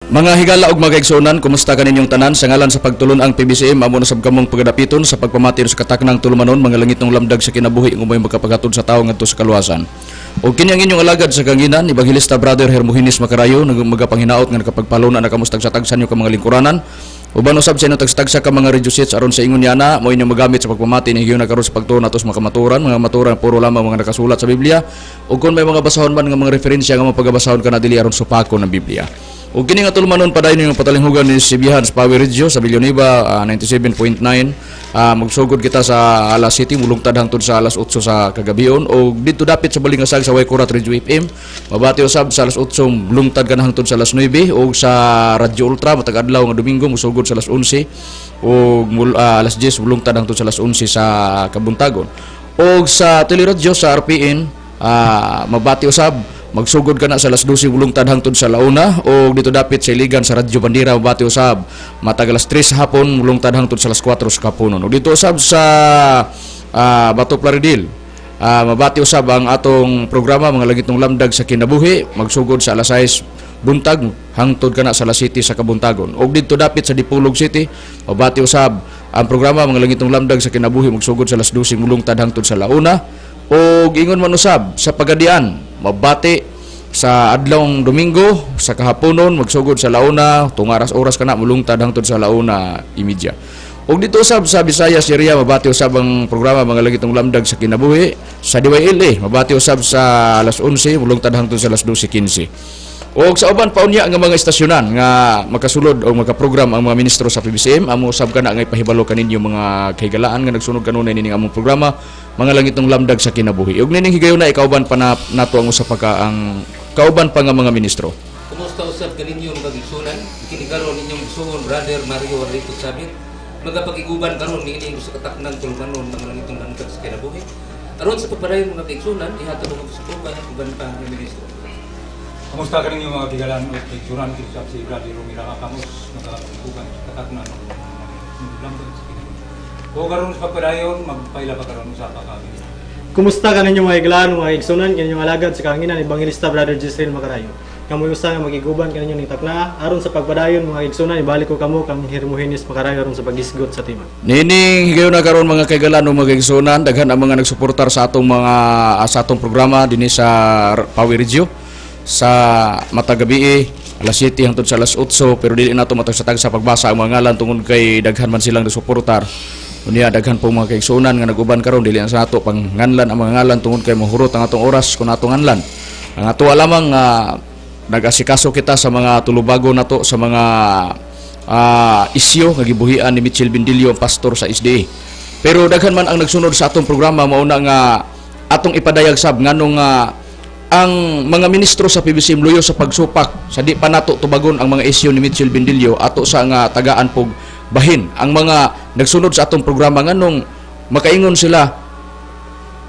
Mga higala ug mga kaigsuonan, kumusta kaninyong tanan? Sa ngalan sa pagtulon-ang PBCM, amo na sab kamong pagadapiton sa pagpamati sa kataknang tulumanon, Mga Langitnong Lamdag sa Kinabuhi, nga mo'y magkapaghatod sa tawo ngadto sa kaluwasan. Ug kini ang inyong alagad sa kahanginan, Ebanghilista Brother Hermogenes Macarayo, nag magapanghinawot nga nakapagpaluna na kamo sa tagsa-tagsa nyo ka mga lingkuranan. Uban usab sa inyong tagsa-tagsa ka mga radio sets aron sa ingon niana mo inyong magamit sa pagpamati ni higayon karon sa pagtuon nato sa mga kamatuoran, mga kamatuoran puro lamang mga nakasulat sa Biblia. Ug kung may mga basahon man nga mga referensya nga mapagabasahon kana dili aron supakon ng Biblia. Ug kini nga tulumanon, padayon yung patalinghugan ni Sibihan sa Power Radio sa Villanueva 97.9. Magsugod kita sa alas 7, mulungtad hangtod sa alas 8 sa kagabion, ug dito dapit sa Balingasag sa Waikurat Radio FM, mabati usab sa alas 8, lungtad ka na hangtod sa alas 9, ug sa Radio Ultra matag adlaw nga Domingo, musugod sa alas 11 ug alas 10, mulungtad hangtod sa alas 11 sa kabuntagon. Ug sa Teleradyo sa RPN, mabati usab, magsugod ka na sa alas 12, mulungtad hangtod sa launa, o dito dapit sa Iligan sa Radyo Bandera, mabati usab matag alas 3 sa hapon, mulungtad hangtod sa alas 4 sa kapunon. O dito usab sa Bato Plaridel, mabati usab ang atong programa Mga Langitnong Lamdag sa Kinabuhi, magsugod sa alas 6 buntag hangtod kana sa alas 7 sa kabuntagon. Og dito dapit sa Dipolog City, mabati usab ang programa Mga Langitnong Lamdag sa Kinabuhi, magsugod sa alas 12, mulungtad hangtod sa launa. Og ingon man usab sa Pagadian, mabati sa adlawng Domingo sa kahaponon, magsugod sa launa, tungaras oras kana, mulungtad hangtod sa 1:30. Og dito usab sa Visayas area, mabati usab ang programa Mga Langitnong Lamdag sa Kinabuhi sa DYLA, mabati usab sa alas 11, mulungtad hangtod sa alas 12:15. Og sa uban pa unya nga mga istasyonan nga makasulod o makaprogram ang mga ministro sa PBCM, amo usab kana nga ipahibalo kaninyo, mga kahigalaan nga nagsunod kanunay nining among programa Mga Langitnong Lamdag sa Kinabuhi. Ug nining higayuna, ikauban pa na nato ang usa pa ka ang kauban pa nga mga ministro. Kumusta usab kaninyo, mga kaigsuonan? Kini karon inyong igsuon, Brother Mario Rito Sabit. Magapakiguban karon niini sa kataknang tulumanon Mga Langitong Lamdag sa Kinabuhi. Aron sa pagpadayon, mga kaigsuonan, ihatag ko sa uban uban pa nga ministro. Kamusta ka ninyo, mga kahigalaan o kaigsuonan? Kita si Brother Romira Kamos nakapagkugan sa kataknan ng lamdag sa kinabuhi. O karon sa pagpadayon, magpaila pa karon sa pa ka ministro. Kumusta ka ninyo, mga higalaan, mga igsunan, inyong alagad sa kahanginan, Ebanghilista Brother Jisrael Macarayo. Kamoy usa nga magiguban kaninyo ning takna, aron sa pagpadayon, mga igsunan, ibalik ko kamo kang Hermogenes Macarayo aron sa paghisgot sa tema. Nining higayon na karon, mga kahigalaan o mga kaigsuonan, daghan ang mga nagsuportar sa atong programa dinhi sa Power Radio sa matag gabi alas 7 hangtod sa alas 8, pero dili nato matag sa tag sa pagbasa ang mga ngalan tungod kay daghan man silang nasuportar. Unya daghan po mga kaigsuonan nga naguban karon, dili na sa nato pangnganlan ang mga ngalan tungod kay mahurot ang atong oras kung atong nganlan. Ang ato lamang nag-asikaso kita sa mga tulubago nato sa mga isyu nga gibuhian ni Mitchell Bindilio, ang pastor sa SDA. Pero daghan man ang nagsunod sa atong programa, mauna nga atong ipadayag sab nganong nga ang mga ministro sa PBCM luyo sa pagsupak sa di pa nato tubagon ang mga isyu ni Mitchell Bindilio. Ato sa nga tagaan pog bahin ang mga nagsunod sa atong programa, nganong makaingon sila,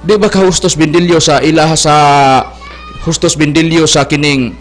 di ba ka Hustos Bindilio sa ilaha sa Hustos Bindilio sa kining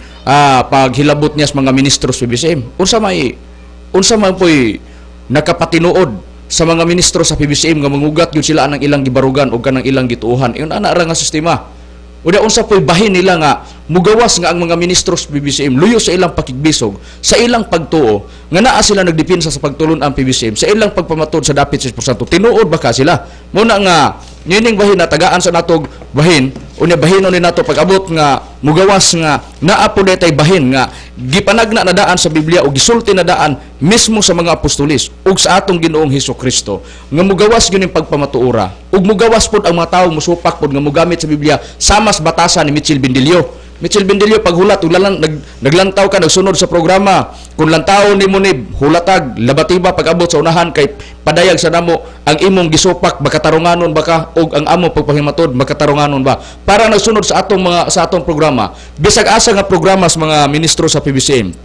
paghilabot niya sa mga ministro sa PBCM? Unsa man po'y nakapatinuod sa mga ministro sa PBCM nga mangugat yun sila anang ilang gibarugan o kanang ilang gituohan? Ingon ana ra nga sistema. Unya unsa po'y bahin nila nga mugawas nga ang mga ministro sa PBCM luyo sa ilang pakigbisog, sa ilang pagtuo nga naa sila nagdepensa sa pagtulon ang PBCM, sa ilang pagpamatod sa dapit sa porsyento? Tinuod ba ka sila? Muna nga nining bahin na tagaan sa natog bahin, unya bahinon ni nato pag-abot nga mugawas nga naa po tay bahin nga gipanagna na daan sa Biblia o gisulti na daan mismo sa mga apostolis ug sa atong Ginoong Hesus Kristo nga mugawas gyud ning pagpamatuora ug mugawas pod ang mga tawo musupak pod nga mugamit sa Biblia sama sa batasan ni Mitchell Bindilio. Mitchell Bindilio, paghulat ug lalang, naglantaw ka nagsunod sa programa, kung lantaw nimo ni hulatag labatiba pag-abot sa unahan kay padayag sa namo ang imong gisupak, makatarunganon ba ka og ang amo pagpahimatod makatarunganon ba para nagsunod sa atong programa? Bisag asa nga programa sa mga ministro sa PBCM,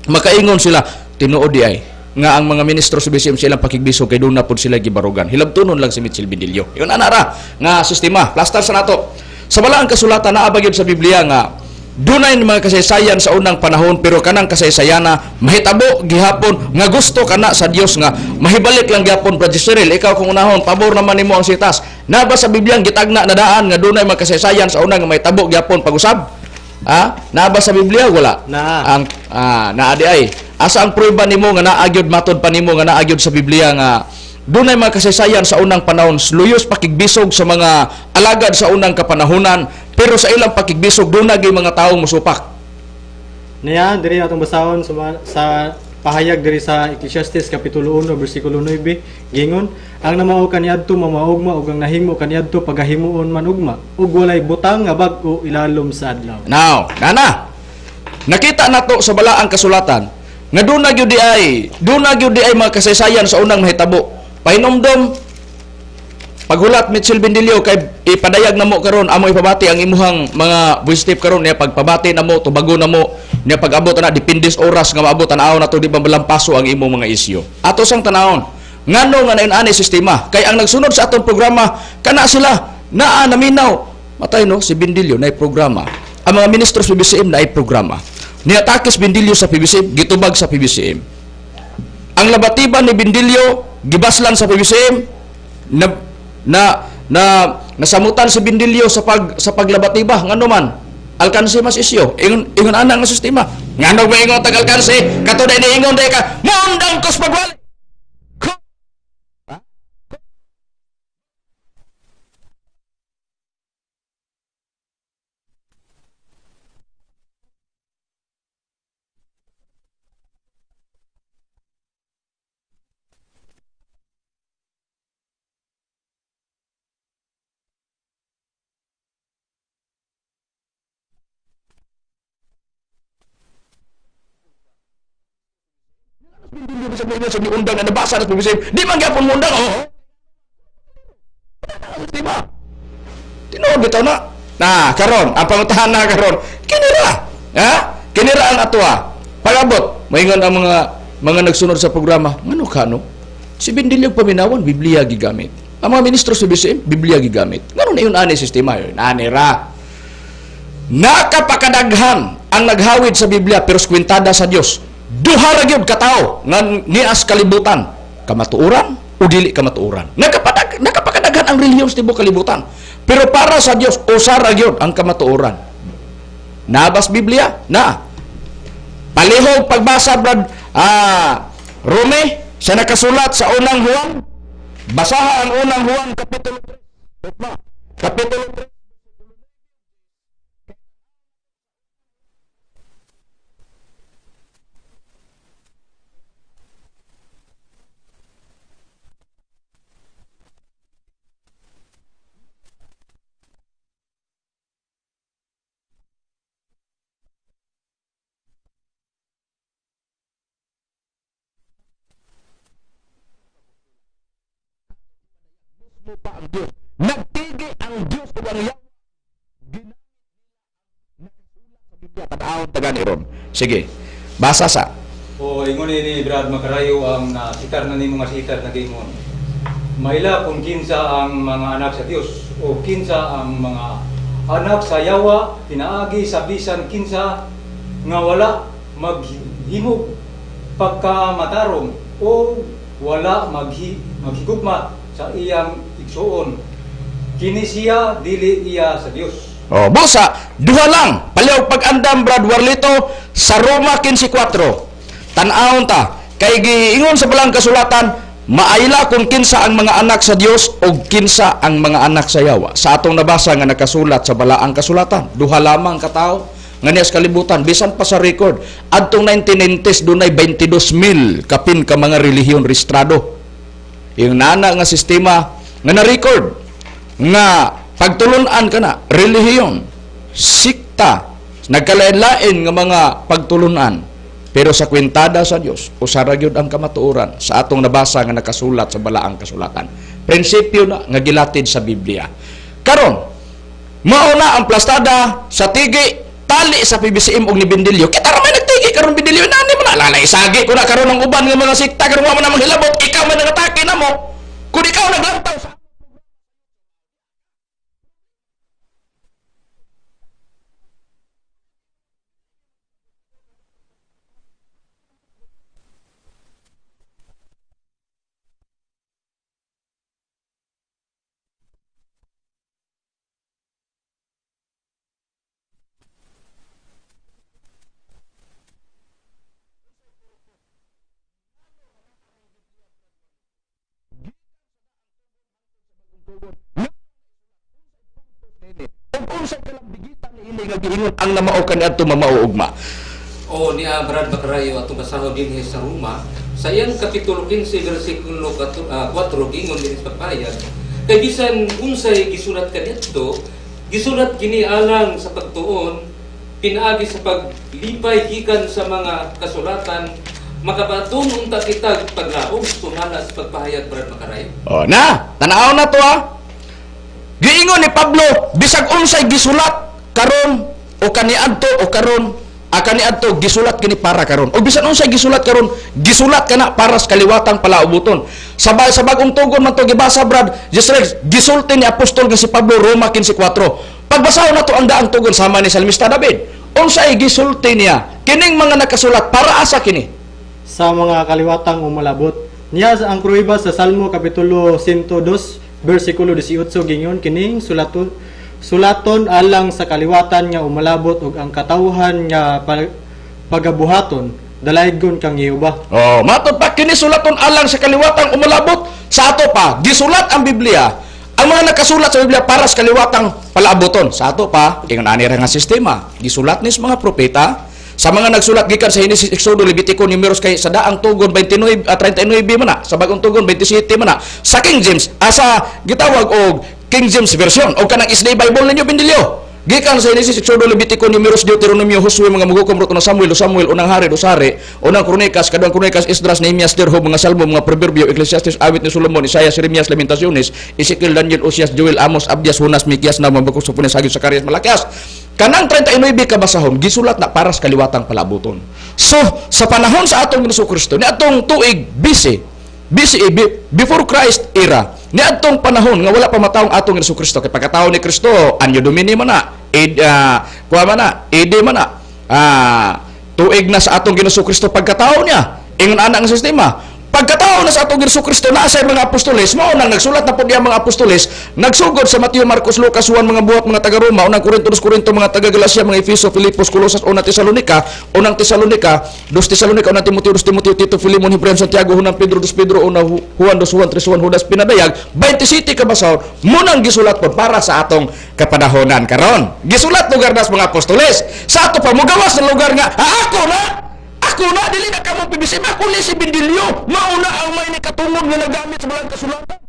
makaingon sila, tinuod di ay nga ang mga ministro sa BCM silang pakigbisog kay doon na pod sila gibarugan. Hilabtunon lang si Mitchell Bindilio. Yun ana ra nga sistema plaster sa nato sa balaang kasulatan. Naa ba gyud sa Biblia nga dunay mga kasaysayan sa unang panahon, pero kanang kasaysayana mahitabo gihapon nga gusto kana sa Dios nga mahibalik lang gihapon? Brother Cyril, ikaw kung unahon pabor naman nimo ang sitas. Na ba sa Biblia ang gitagna na daan nga dunay mga kasaysayan sa unang nga mahitabo gihapon pag-usab? Ha? Naa ba sa Biblia? Wala. Naa. Ang naa di ay. Asa ang prueba nimo nga naa gyud matod pa nimo nga naa gyud sa Biblia nga dunay mga kasaysayan sa unang panahon, luyos pakigbisog sa mga alagad sa unang kapanahunan, pero sa ilang pakigbisog dunay gyud mga tawo mosupak. Niya diri atong basahon sa pahayag diri sa Ecclesiastes kapitulo 1 bersikulo 9 gingon ang namao kaniadto mamaugma ug ang nahimo kaniadto pagahimuon man ugma ug walay butang nga bag-o ilalom sa adlaw. Now, nana. Nakita nato sa balaang kasulatan nga dunay gyud di ay mga kasaysayan sa unang mahitabo. Pahinomdom paghulat Mitchell Bendilio kay ipadayag namo karon, amo ipabati ang imuhang mga voice tape karon niya pagpabati namo, tubago namo niya pag-abot na depende sa oras nga maabot tan-aw nato di ba malampaso ang imong mga isyu. Ato sang tanawon ngano nga nain-ani sistema kay ang nagsunod sa atong programa kana sila naa naminaw matay no si Bendilio nay programa, ang mga ministro sa PBCM na ay programa, niatake si Bendilio sa PBCM, gitubag sa PBCM, ang labatiban ni Bendilio gibaslan sa PBCM, na na na nasamutan si Bendilio sa paglabatiba ngano man alkanse mas isyo ingon ingon ana nga sistema ngano ba ingon tag alkanse kato day niingon day ka muundang kos pagwali. Bendilio bisag mo sa undang na nabasa na PBCM, di man gyapon mo undang. Oo. Diba? Tinuod bitaw na. Na karon ang pangutahan na karon kinira. Ha? Kinira ang atoa. Pag-abot, maingon ang mga nagsunod sa programa, ngano ka no? Si Bendilio paminawan Biblia gigamit. Ang mga ministro sa PBCM Biblia gigamit. Ngano na yun ani sistema yun? Ani ra. Nakapakadaghan ang naghawid sa Biblia pero kwintada sa Dios. Duha ra gyud ka tawo nga nias kalibutan, kamatuoran o dili kamatuoran. Nakapakadaghan ang relihiyon sa tibuok kalibutan. Pero para sa Dios usa ra gyud ang kamatuoran. Nabas Biblia? Na. Palihog pagbasa brad Rome sa nakasulat sa unang Juan. Basaha ang unang Juan kapitulo 3. Kapitulo 3. Pa ang Diyos. Nagtigi ang Diyos ug ang yawa. Ginamit nila nakasulat sa Biblia. Tan-awon taga ni ron. Sige. Basa sa. O ingon ni Brad Makarayo ang sitar na nimo nga sitar na gingon. Maila kung kinsa ang mga anak sa Dios o kinsa ang mga anak sa yawa pinaagi sa bisan kinsa nga wala maghimog pagkamatarong o wala maghigugma sa iyang igsuon. Kini siya dili iya sa Dios. Oh, busa duha lang palihog pag-andam Brad Warlito sa Roma 15:4. Tan-awon ta kay giingon sa balang kasulatan maayla kung kinsa ang mga anak sa Dios o kinsa ang mga anak sa yawa. Sa atong nabasa nga nakasulat sa balaang kasulatan, duha lamang ka tawo nga niya sa kalibutan bisan pa sa record adtong 1990s dunay 22,000 kapin ka mga relihiyon rehistrado. Yung nana nga sistema nga na-record nga pagtulunan ka na relihiyon, sikta, nagkalain-lain nga mga pagtulunan, pero sa kwintada sa Dios usara gyud ang kamatuoran sa atong nabasa nga nakasulat sa balaang kasulatan. Prinsipyo na nga gilatid sa Biblia. Karon mao na ang plastada sa tigi tali sa PBCM og ni Bendilio. Kita ra may nagtigi karon Bendilio nani man lalay sagi ko na karon ang uban nga mga sikta karon wa man namang hilabot, ikaw man nangatake namo kun ikaw naglantaw sa Unsay kalambigitan niini nga giingon ang namao kaniadto mamao ugma? O niya Brad Macarayo atong basahon dinhi sa Roma sa iyang kapitulo 15 bersikulo 4 gingon dinhi sa pagpahayag kay bisan unsay gisulat kaniadto gisulat kini alang sa pagtuon pinaagi sa paglipay gikan sa mga kasulatan makabaton unta kita paglaom sumala sa pagpahayag, Brad Macarayo. O na, tanaw na to ha. Giingon ni Pablo, bisag unsay gisulat karon o kaniadto o karon, kaniadto gisulat kini para karon. O bisan unsay gisulat karon, gisulat kana para sa kaliwatang palaubuton. Sabay sa bagong tugon man to gibasa Brad, Jisrael, gisulti ni apostol nga si Pablo Roma 15:4. Pagbasahon na to ang daang tugon sama ni Salmista David. Unsay gisulti niya? Kining mga nakasulat para asa kini? Sa mga kaliwatang umalabot. Niya ang pruweba sa Salmo Kapitulo 102, versikulo 18 gingon kining sulaton, sulaton alang sa kaliwatan nga umalabot ug ang katawhan nga pagabuhaton dalaygon kang Jehova. Oh, matod pa kini sulaton alang sa kaliwatang umalabot. Sa ato pa gisulat ang Biblia. Ang mga nakasulat sa Biblia para sa kaliwatang palaaboton. Sa ato pa ingon ani ra nga sistema. Gisulat ni sa mga propeta, sa mga nagsulat gikan sa Genesis, Exodo, Levitico, Numeros kay sa daang tugon 29 39 man na, sa bagong tugon 27 man na. Sa King James asa gitawag og King James version o kanang Isday Bible ninyo Bindilyo. Gikan sa Genesis, Exodo, Levitico, Numeros, Deuteronomio, Josue, mga mugukom, Ruth, Samuel, Samuel, unang hari, dosare, unang Kronikas, kaduang Kronikas, Esdras, Nehemias, Derho, mga Salmo, mga Proverbio, Ecclesiastes, Awit ni Solomon, Isaiah, Jeremias, Lamentaciones, Ezekiel, Daniel, Osias, Joel, Amos, Abdias, Jonas, Mikias, Nahum, Habakuk, Sofonías, Hageo, Zacarias, Malakias. Kanang 39 ka basahon, gisulat na para sa kaliwatang palabuton. So, sa panahon sa atong Hesus Kristo, ni atong tuig BC, BCE, before Christ era, ni atong panahon nga wala pa matawong atong Hesus Kristo, kay pagkatawo ni Kristo, anno Domini man na, kuha man na, AD man na, tuig na sa atong Hesus Kristo pagkatawo niya, ingon ana ang sistema. Pagkatao na sa atong Hesus Kristo, naa sa mga apostoles, mao nang nagsulat na po niya mga apostoles, nagsugod sa Mateo, Marcos, Lucas, Juan, mga buhat, mga taga-Roma, unang Korinto, dos Korinto, mga taga-Galacia, mga Efeso, Filipos, Colosas, unang Tesalonika, dos Tesalonika, unang Timoteo, dos Timoteo, Tito, Filemon, Hebreo, Santiago, unang Pedro, dos Pedro, unang Juan, dos Juan, tres Juan, Judas, Pinadayag, 27 ka basahon, munang gisulat po para sa atong kapanahonan karon. Gisulat lugar nas mga apostoles. Sa ato pa mugawas sa lugar nga, ako na! Ako na, dili na kamo PBC, ako ni si Bindilyo, mauna ang may nikatungod nga nagamit sa balang kasulatan.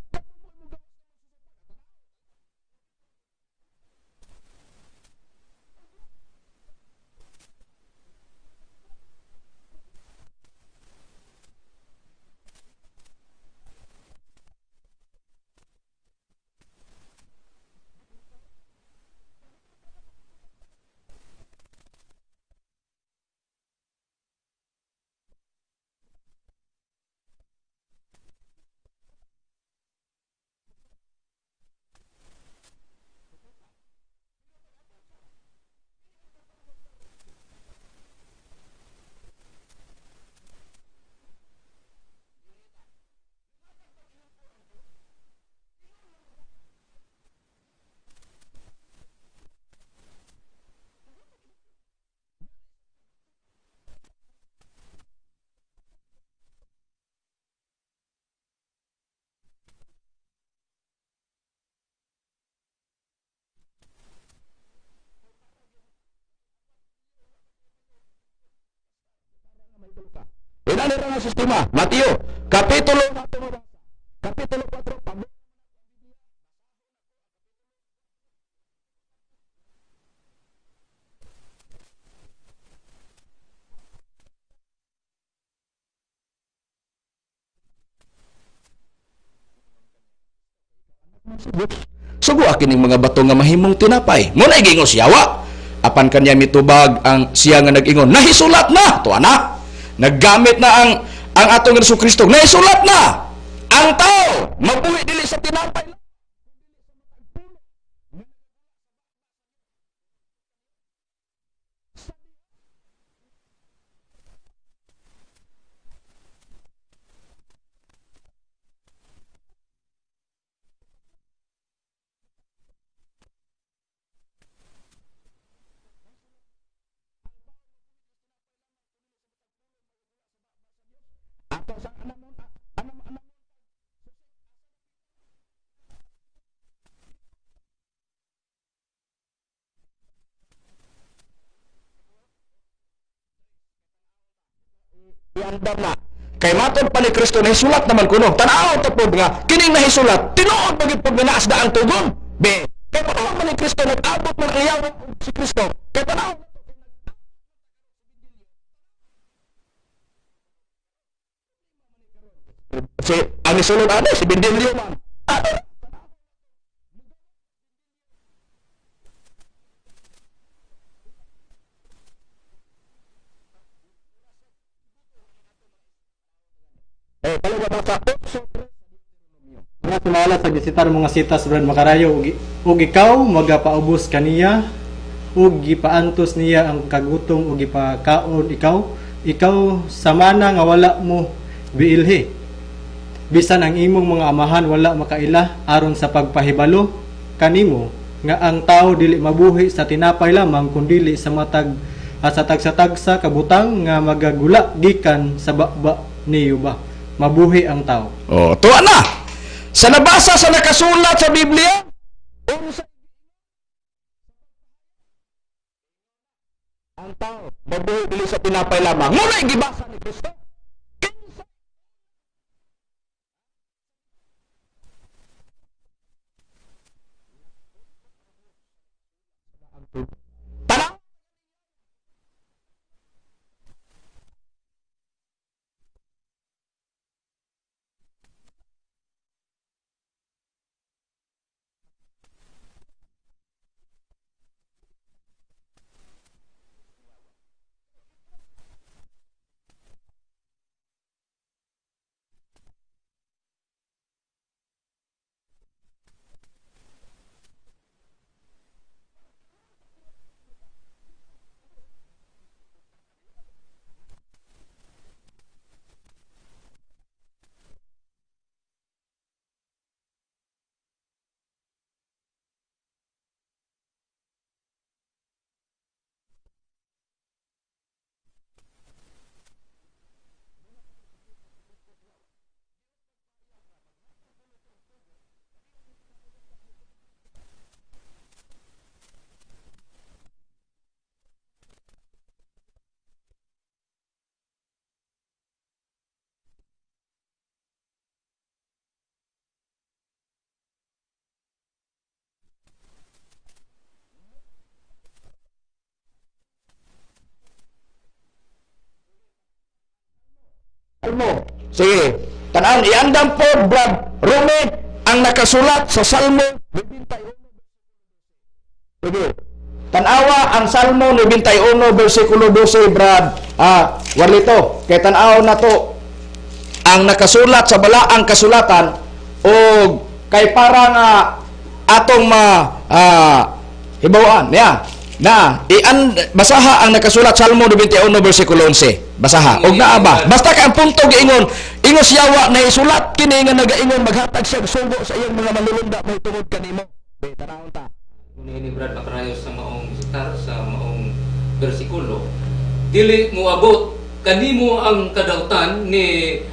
Inani ra nga sistema. Mateo, Kapitulo 4, Sugo kining mga bato nga mahimong tinapay. Muna giingon siya wa. Apan kanya mitubag ang siya nga nag-ingon, nahisulat na tuwa na. Naggamit na ang atong Hesus Kristo. Nahisulat na. Ang tao mabuhi dili sa tinapay. Iandam na. Kay matod pa ni Kristo nahisulat naman kuno. Tan-aw ta pod nga kining nahisulat, tinuod ba gyud pod nga naas da ang tugon? Be, kay panahon man ni Kristo nag-abot man ang yawa si Kristo. Kay panahon si ang isulod ani si Bendilio man. Mga sumala sa gisitar mga sitas Brad Makarayo ug ikaw magapaubos kaniya ug gipaantos niya ang kagutom ug gipakaon ikaw samana nga wala mo biilhi bisan ang imong mga amahan wala makaila aron sa pagpahibalo kanimo nga ang tao dili mabuhi sa tinapay lamang kundili sa matag sa tagsa-tagsa kabutang nga magagula gikan sa baba niyo ba mabuhi ang tao. Oh, tuwa na. Sa nabasa sa nakasulat sa Biblia, unsa ang tao mabuhi dili sa tinapay lamang. Ngunay gibasa ni Kristo. Kinsa Tanaw mo. Sige, tan-aon iandam po Brad Rome ang nakasulat sa Salmo 91. Sige. Tan-awa ang Salmo 91 bersikulo 12 Brad Warlito. Kay tan-aw na to ang nakasulat sa balaang kasulatan og kay para nga atong ma hibaw-an niya. Na ian basaha ang nakasulat Salmo 91 bersikulo 11. Basaha. Og naa ba? Basta kay ang punto giingon, ingos yawa na isulat kini nga nagaingon maghatag siya og sugo sa iyang mga manlulunda mahitungod kanimo. Be, tanawon ta. Ni Brad Makarayo sa maong sitar sa maong bersikulo, dili moabot kanimo ang kadautan ni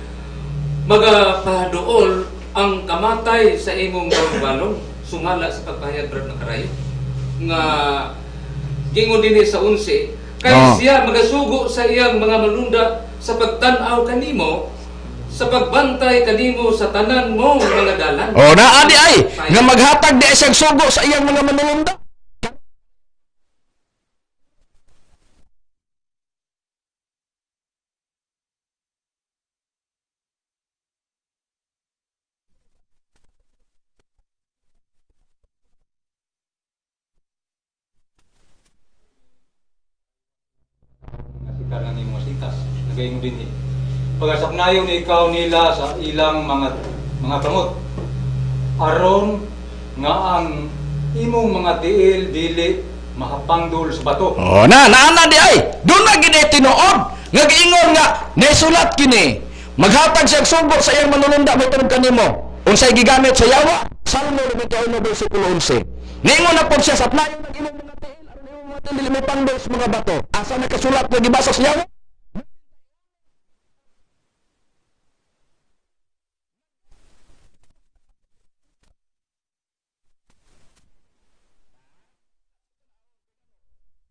magapaduol ang kamatay sa imong balong sumala sa pagpahayag Brad Makarayo nga gingon dinhi sa 11 kay siya magasugo sa iyang mga malunda sa pagtan-aw kanimo sa pagbantay kanimo sa tanan mo mga dalan. Oh, naa di ay nga maghatag di ay siyang sugo sa iyang mga manulunda. Nasitar ng imong sitas, nagaingon din ni. Pagasaknayon ikaw nila sa ilang mga kamot. Aron nga ang imong mga tiil dili mahapangdol sa bato. Oh, na naana di ay. Doon na gid ay tinuod nga giingon nga naisulat kini. Maghatag siya og sugo sa iyang manulunda mahitungod kanimo. Unsay gigamit sa yawa? Salmo 91 bersikulo 11. Niingon na pod siya sa playo ng imong mga tiil aron imong mga tiil dili mopangdol sa mga bato. Asa nakasulat nga gibasa sa yawa?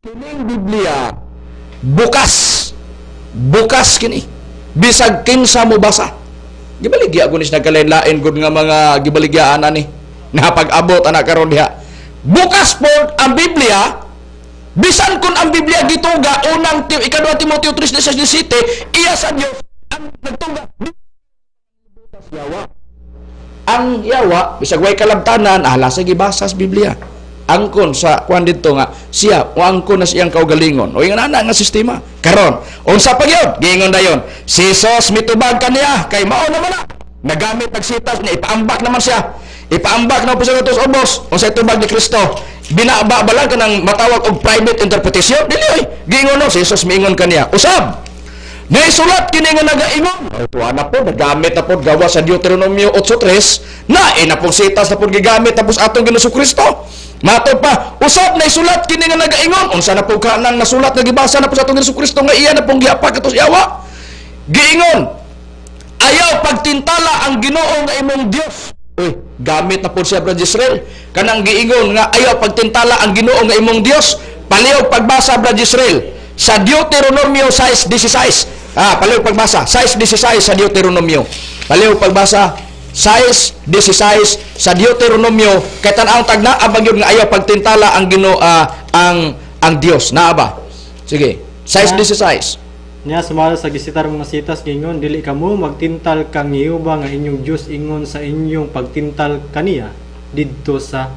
Kining Biblia bukas. Bukas kini. Bisag kinsa mo basa. Gibaligya ko ni siya nagkalain-lain gud nga mga gibaligyaan ani. Napag-abot ana karon diha. Bukas po ang Biblia, bisan kun ang Biblia gituga unang ikadua Timoteo 3:17, iya sa Dios ang nagtuga yawa. Ang yawa bisag way kalabtanan, ala sa gibasa sa Biblia. Angkon sa kuan didto nga siya o angkon na siyang kaugalingon. O ingon ana nga sistema. Karon, unsa pa gyud? Giingon dayon. Si Jesus mitubag kaniya kay mao naman na. Nagamit nagsitas niya, ipaambak naman siya. Ipaambak na po sa gatos ubos. Unsa tubag ni Kristo? Binaba ba lang kanang matawag og private interpretation? Dili oy. Giingon no, si Jesus miingon kaniya. Usab. Naisulat kini nga nagaingon. Ay tuwa na po, nagamit na po gawa sa Deuteronomio 8:3 na inapong sitas na po gigamit tapos atong Ginoong Kristo. Matod pa, usab naisulat kini nga nagaingon. Unsa na po ka nang nasulat nga gibasa na po sa atong Ginoong Kristo nga iya na pong giapak atos yawa. Giingon, ayaw pagtintala ang Ginoo nga imong Dios. Uy, gamit na po siya Brad Israel. Kanang giingon nga ayaw pagtintala ang Ginoo nga imong Dios. Palihog pagbasa Brad Israel sa Deuteronomio 6:16. Palihog pagbasa 6:16 sa Deuteronomio. Palihog pagbasa 6:16 sa Deuteronomio kay tan-aw tag naa ba gyud nga ayaw pagtintala ang Ginoo ang Dios. Naa ba? Sige, 6:16. Niya sumala sa gisitar mga sitas gingon, dili kamo magtintal kang Jehova nga inyong Dios ingon sa inyong pagtintal kaniya didto sa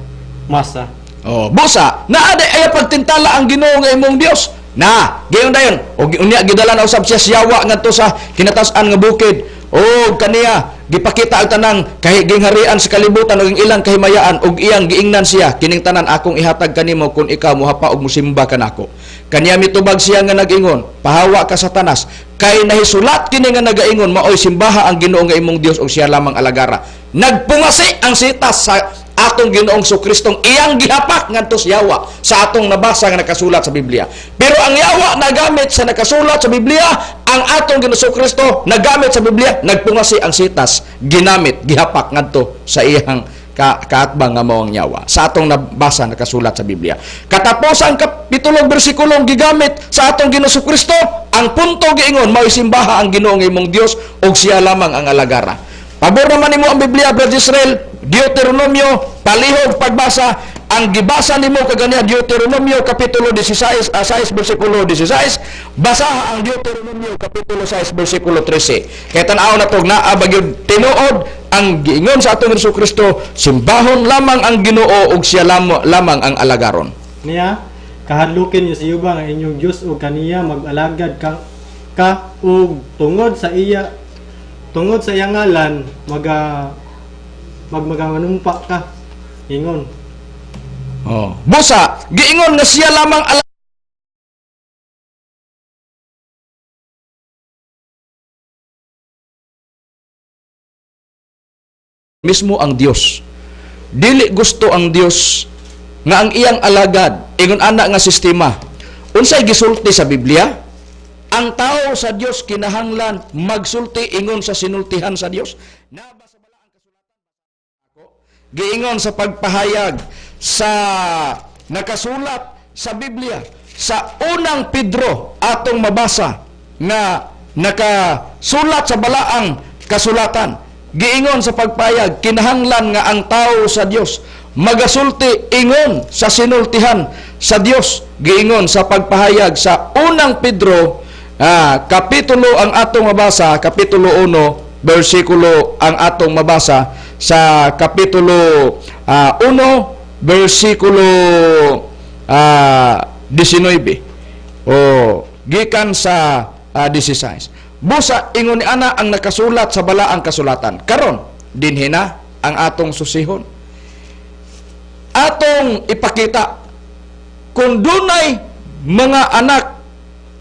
Masa. Oh, busa, naa day ayaw pagtintala ang Ginoo nga imong Dios. Na, gayon dayon. Og unya gidala na usab siya siyawa ngadto sa kinatas-an nga bukid. Og kaniya gipakita ang tanang kahigingharian sa kalibutan ug ang ilang kahimayaan ug iyang giingnan siya, kining tanan akong ihatag kanimo kun ikaw mohapa og mosimba kanako. Kaniya mitubag siya nga nag-ingon, pahawa ka Satanas, kay nahisulat kini nga nagaingon maoy simbaha ang Ginoo nga imong Dios ug siya lamang alagara. Nagpungasi ang sitas sa atong Ginoong Jesukristong iyang gihapak ngadto sa yawa sa atong nabasa nga nakasulat sa Biblia. Pero ang yawa nagamit sa nakasulat sa Biblia, ang atong Ginoong Jesucristo nagamit sa Biblia, nagpungasi ang sitas, ginamit, gihapak ngadto sa iyang kaatbang nga mao ang yawa sa atong nabasa nakasulat sa Biblia. Katapusan kapitulong bersikulong gigamit sa atong Ginoong Jesucristo, ang punto giingon mao'y simbaha ang Ginoo nga imong Dios ug siya lamang ang alagara. Pabor naman nimo ang Biblia, Brother Israel, Deuteronomio, palihog pagbasa, ang gibasa nimo kaganiya Deuteronomio kapitulo 16, 6 bersikulo 16, basaha ang Deuteronomio kapitulo 6 bersikulo 13. Kay tan-aw na tog naa ba gyud tinuod ang giingon sa atong Hesus Kristo, simbahon lamang ang Ginoo ug siya lamang ang alagaron. Niya kahadlukin niyo si Jehova nga inyong Dios ug kaniya mag-alagad ka ug tungod sa iya ngalan magmaganumpa ka ingon. Oh. Busa giingon nga siya lamang mismo ang Dios. Dili gusto ang Dios nga ang iyang alagad ingon ana nga sistema. Unsay gisulti sa Biblia? Ang tao sa Dios kinahanglan magsulti ingon sa sinultihan sa Dios. Nabasa bala ang kasulatan giingon sa pagpahayag sa nakasulat sa Biblia sa unang Pedro atong mabasa nga nakasulat sa balaang kasulatan. Giingon sa pagpahayag kinahanglan nga ang tao sa Dios magasulti ingon sa sinultihan sa Dios. Giingon sa pagpahayag sa unang Pedro kapitulo ang atong mabasa, kapitulo 1 bersikulo ang atong mabasa sa kapitulo 1 bersikulo 19 o gikan sa 16. Busa ingon ni ana ang nakasulat sa balaang kasulatan. Karon dinhi na ang atong susihon. Atong ipakita kung dunay mga anak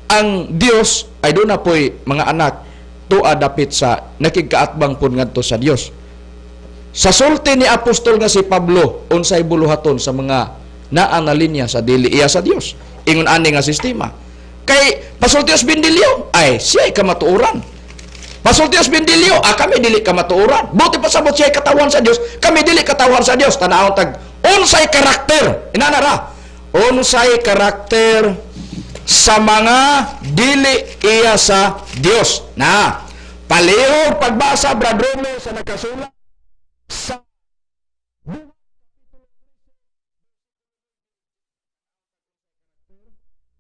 ang Dios ay doon na po'y mga anak tuwa dapit sa nakigkaatbang pun ngadto sa Dios. Sa sulti ni apostol nga si Pablo, unsay buluhaton sa mga naa na linya sa dili iya sa Dios. Ingon ani nga sistema. Kay Pasultios Bendilio, ay siya'y kamatuoran. Pasultios Bendilio, kami dili kamatuoran. Buti pasabot siya'y katawan sa Dios, kami dili katawan sa Dios. Tanawon tag unsay karakter, inana ra. Unsay karakter Sa mga dili iya sa Dios. Na palihog pagbasa, Brad Rome, sa nakasulat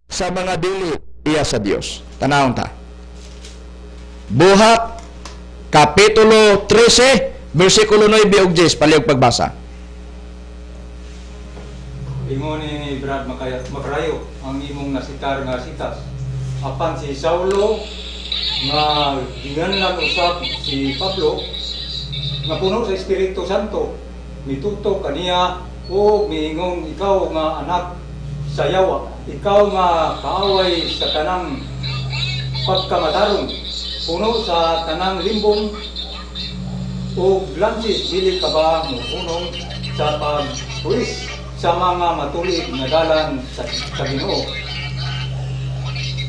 sa mga dili iya sa Dios. Tanawon ta. Buhat kapitulo 13 bersikulo 9 ug 10, palihog pagbasa. Ingon ni Brad Makarayo ang imong nasitar nga sitas. Apan si Saulo nga ginganlan usab si Pablo nga puno sa Espiritu Santo mituto kaniya ug miingon, "Ikaw nga anak sa yawa, ikaw nga kaaway sa tanang pagkamatarong, puno sa tanang limbong ug lansis, dili ka ba mohunong sa pagtuis sa mga matulig nga dalan sa Ginoo?"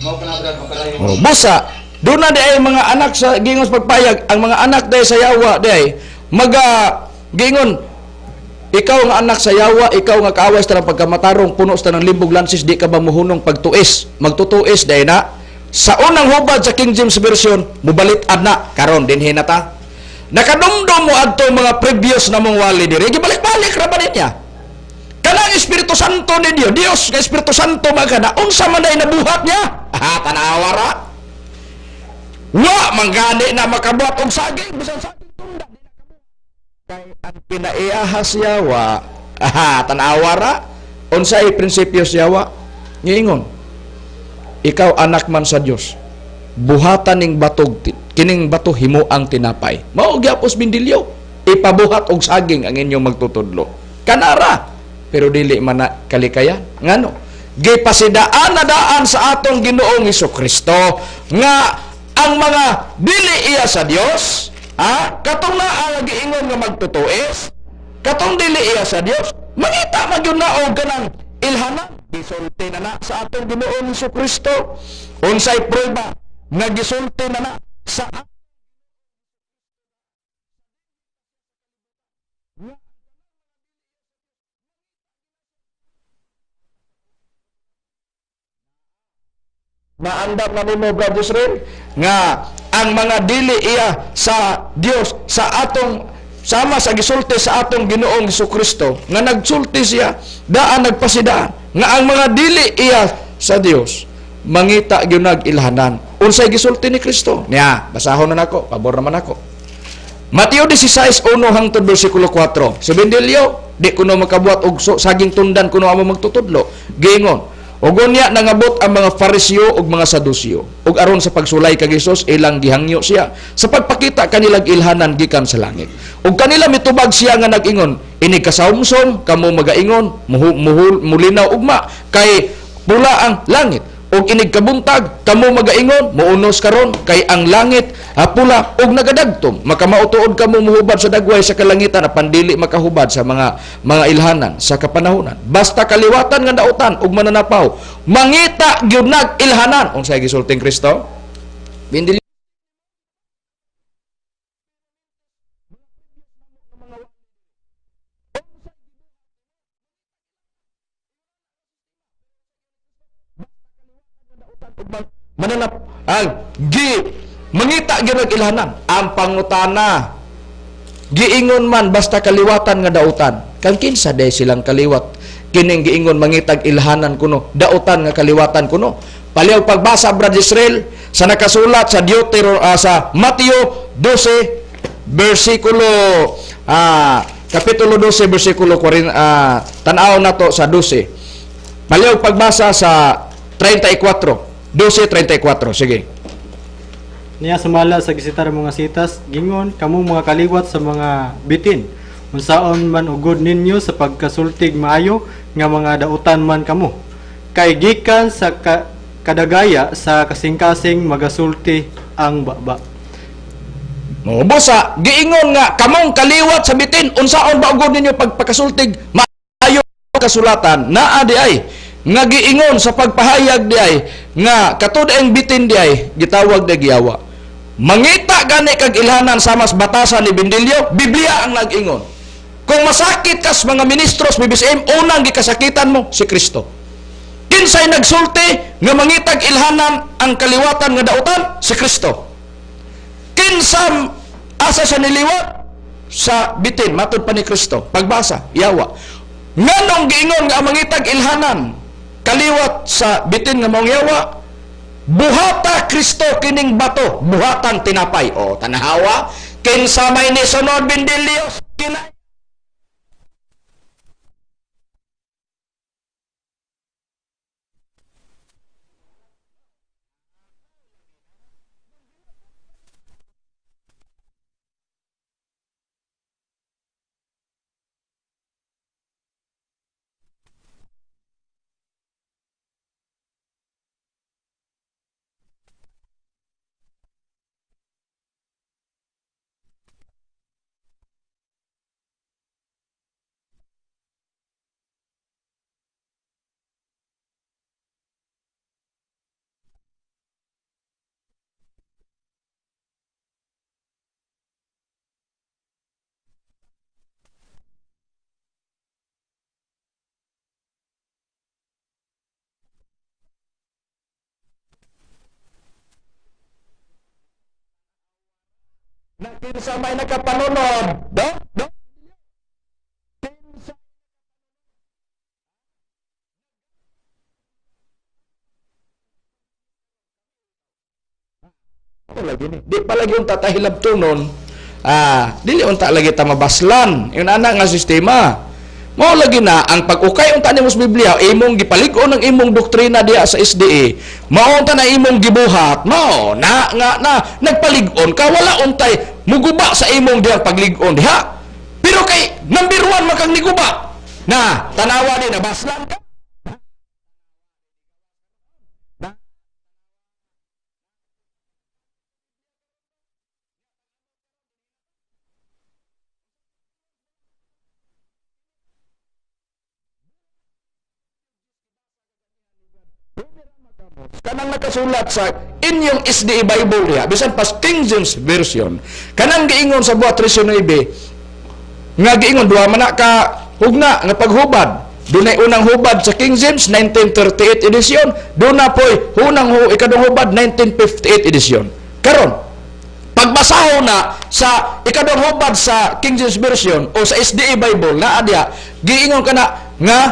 Mao kana, Brad Makarayo. Oh, busa doon na di ay mga anak sa gingos pagpayag, ang mga anak di sa yawa di ay maga gingon, "Ikaw nga anak sa yawa, ikaw nga kaaway sa tanang pagkamatarong, puno sa tanang limbog lansis, di ka ba muhunong pagtuis?" Magtutuis dahil na. Sa unang hubad sa King James Version, mubalit-ad na. Karon dinhi na ta. Nakadumdum mo adto mga previous na mong wali diri, gibalik-balik ra ba niya? Kanang Espiritu Santo ni Dios, Dios nga Espiritu Santo magana, unsa man day nabuhat niya? Ah, tanawa ra. Wa manggani na makabuhat og saging, bisan saging tunda di nakabuhat. Kay ang pinaiyaha siya wa, aha, tanawa ra. Unsay prinsipyo siya wa? Ngiingon, "Ikaw anak man sa Dios, buhatan ning batog kining bato himuang tinapay." Mao gyapos bindilyo, ipabuhat og saging ang inyong magtutudlo. Kanara, pero dili man na kalikayan. Ngano? Gipasidaan na daan sa atong Ginoong Hesukristo nga ang mga dili iya sa Dios, katong naa giingon nga magtutuis, katong dili iya sa Dios, mangita man gyud na og kanang ilhanan. Gisulti na na sa atong Ginoong Hesukristo. Unsay prueba nga gisulti na na sa maandam na nimo, Brother Israel, nga ang mga dili iya sa Dios sa atong sama sa gisulti sa atong Ginoong Hesukristo nga nagsulti siya daan nagpasidaan nga ang mga dili iya sa Dios mangita gyud ilhanan. Unsay gisulti ni Kristo niya? Basahon na nako, pabor naman ako. Mateo 16:1 hangtod bersikulo 4. Si Bendelio di kuno makabuhat og saging tundan kuno amo magtutudlo. Giingon, ug unya nangabot ang mga Fariseo ug mga Saduseo ug aron sa pagsulay kay Hesus ilang gihangyo siya sa pagpakita kanilang ilhanan gikan sa langit. Ug kanila mitubag siya nga nag-ingon, "Ini kasawmsom kamo magaingon, mulinaw ugma kay pula ang langit. Ug inig kabuntag kamo magaingon, muunos karon kay ang langit pula ug nagadagtom. Makamautuod kamo muhubad sa dagway sa kalangitan apan dili makahubad sa mga ilhanan sa kapanahonan. Basta kaliwatan nga dautan ug mananapaw, mangita gyud nag ilhanan." Unsay gisulting Kristo? Bindili mananap ang gi mangita gyud og ilhanan. Ang pangutana, giingon man basta kaliwatan nga dautan, kang kinsa day silang kaliwat kining giingon mangitag ilhanan kuno, dautan nga kaliwatan kuno? Paliw pagbasa, Brad Israel, sa nakasulat sa Deutero sa Mateo 12 bersikulo kapitulo 12 bersikulo 40, tan-aw nato sa 12. Paliw pagbasa sa 34. 12:34. Sige. Niya sumala sa gisitar mga sitas, gingon, "Kamo mga kaliwat sa mga bitin, unsaon man ugod ninyo sa pagkasultig maayo nga mga dautan man kamo? Kay gikan sa kadagaya sa kasing-kasing magasulti ang baba." No, busa giingon nga kamong kaliwat sa bitin, unsaon ba ugod ninyo pagpakasultig maayo kasulatan? Naa di ay nga giingon sa pagpahayag di ay nga katud ang bitin di ay gitawag di giyawa. Mangita gani kag ilhanan sama sa batasan ni Bindilyo, Biblia ang nag-ingon. Kung masakit kas mga ministros BBCM, unang gikasakitan mo si Kristo. Kinsay nagsulti nga mangitag ilhanan ang kaliwatan nga dautan? Si Kristo. Kinsa asa siya niliwat? Sa bitin, matud pa ni Kristo. Pagbasa, yawa. Nganong giingon nga ang mangitag ilhanan kaliwat sa bitin nga maong yawa? Buhata Kristo kining bato, buhatang tinapay. O tanahawa, kinsa may nisunod bindilios kinay na kinsa may nakapanunod do do kinsa lagi ni di pa lagi unta ta hilabtonon, dili unta lagi ta mabaslan yun ana nga sistema. Mao lagi na ang pag-ukay unta nimo sa Biblia, imong gipalig-on ang imong doktrina diha sa SDA, mao unta na imong gibuhat, mao na nga na nagpalig-on ka, wala untay muguba sa imong dihang paglig-on diha. Pero kay number 1 man kang niguba na tanawa ni nabaslan ka. Kanang nakasulat sa inyong SDA Bible diha, bisan pas King James Version, kanang giingon sa buhat 13:9 nga giingon duha man na ka hugna nga paghubad. Dunay unang hubad sa King James 1938 edition, duna poy hunang ikadong hubad 1958 edition. Karon pagbasahon na sa ikadong hubad sa King James Version o sa SDA Bible naa diha, giingon kana nga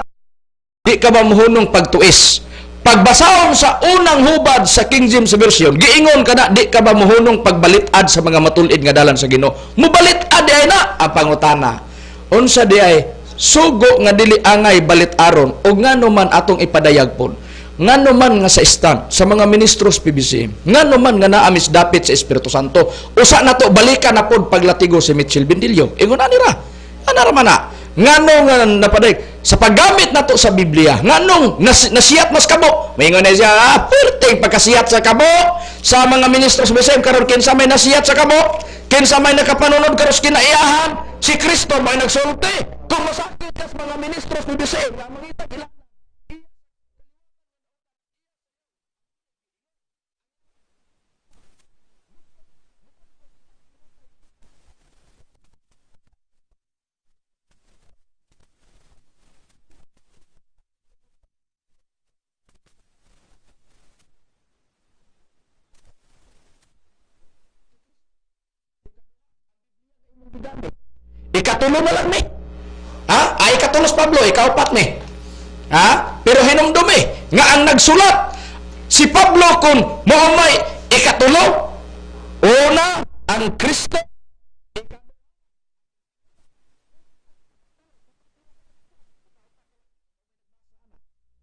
di ka ba mohunong pagtuis. Pagbasahon sa unang hubad sa King James Version, giingon ka na, di ka ba mohunong pagbalit-ad sa mga matulid nga dalan sa Ginoo? Mubalit-ad di ay na ang pangutana. Unsa di ay sugo nga dili angay balit-aron o ngano man atong ipadayag pon? Ngano man nga sa stand sa mga ministros PBCM, ngano man nga naamis dapit sa Espiritu Santo, usa na to balikan na pod paglatigo si Mitchell Bendillo. Ingon ani ra. Ana ra man na. Ngano nga napaday sa paggamit nato sa Biblia, nganong nasiyat mas kabo? Maingon na siya, perting pagkasiyat sa kabo sa mga ministro sa BCM karon, kinsa may nasiyat sa kabo, kinsa may nakapanunod karon kinaiyahan, si Kristo may nagsulti. Kung masakit kas mga ministro sa BCM, nga mangita ila. Ikatulo na lang ni. Ha? Ay ikatulo si Pablo, ikaupat ni. Ha? Pero hinumdumi nga ang nagsulat si Pablo kung mao may ikatulo, una ang Kristo,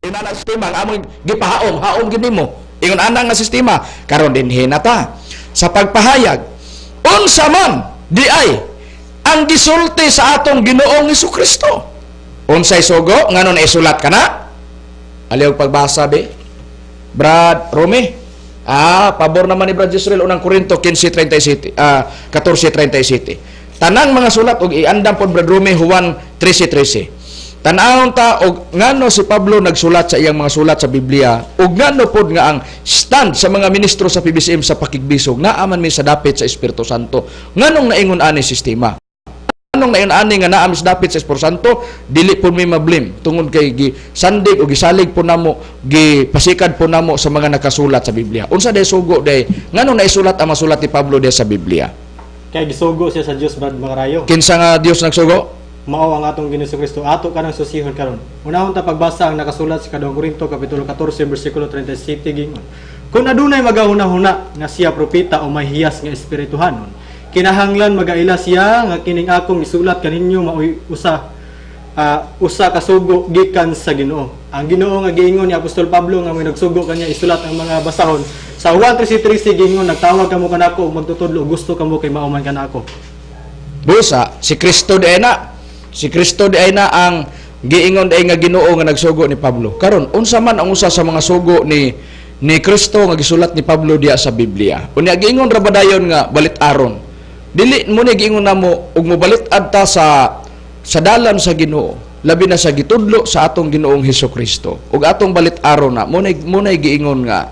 inana sistema ang among gipahaom, haom gid nimo. Ingon ana nga sistema karon dinhi na ta sa pagpahayag unsa man di ay ang gisulti sa atong Ginoong Hesukristo. Unsay sugo ngano naisulat kana? Aliw pagbasa be. Brad Rome. Pabor naman ni Brad Israel unang Korinto 15:37, 14:37. Tanang mga sulat og iandam pod Brad Rome Juan 13:13. Tan-awon ta og ngano si Pablo nagsulat sa iyang mga sulat sa Biblia og ngano pod nga ang stand sa mga ministro sa PBCM sa pakigbisog naa man mi sa dapit sa Espiritu Santo. Nganong naingon ani sistema? Nganong nayon ani nga naa mis dapit sa Espiritu Santo, dili pud mi mablame tungod kay gisandig o gisalig po namo, gipasikad po namo sa mga nakasulat sa Biblia. Unsa day sugo day? Nganong naisulat ang masulat ni Pablo day sa Biblia? Kay gisugo siya sa Dios, Brad Makarayo. Kinsa nga Dios nagsugo? Mao ang atong Ginoong Kristo, ato kanang susihon karon. Unahon ta pagbasa ang nakasulat sa 2 Korinto kapitulo 14 bersikulo 37, gingon: "Kung adunay magahuna-huna nga siya propeta o may hiyas nga espirituhanon, kinahanglan magaila siya nga kining akong isulat kaninyo maoy usa ka sugo gikan sa Ginoo." Ang Ginoo nga giingon ni Apostol Pablo nga may nagsugo kanya isulat ang mga basahon. Sa Juan 13:13 giingon, "Nagtawag kamo kanako og magtutudlo, gusto kamo kay mao man kanako." Busa si Kristo di na. Si Kristo di na ang giingon di nga Ginoo nga nagsugo ni Pablo. Karon, unsa man ang usa sa mga sugo ni Kristo nga gisulat ni Pablo diya sa Biblia? Unya giingon ra ba dayon nga balit-aron? Dili mo ni giingon namo ug mobalit-ad ta sa dalan sa Ginoo, labi na sa gitudlo sa atong Ginoong Hesus Kristo. Ug atong balit-aron na mo giingon nga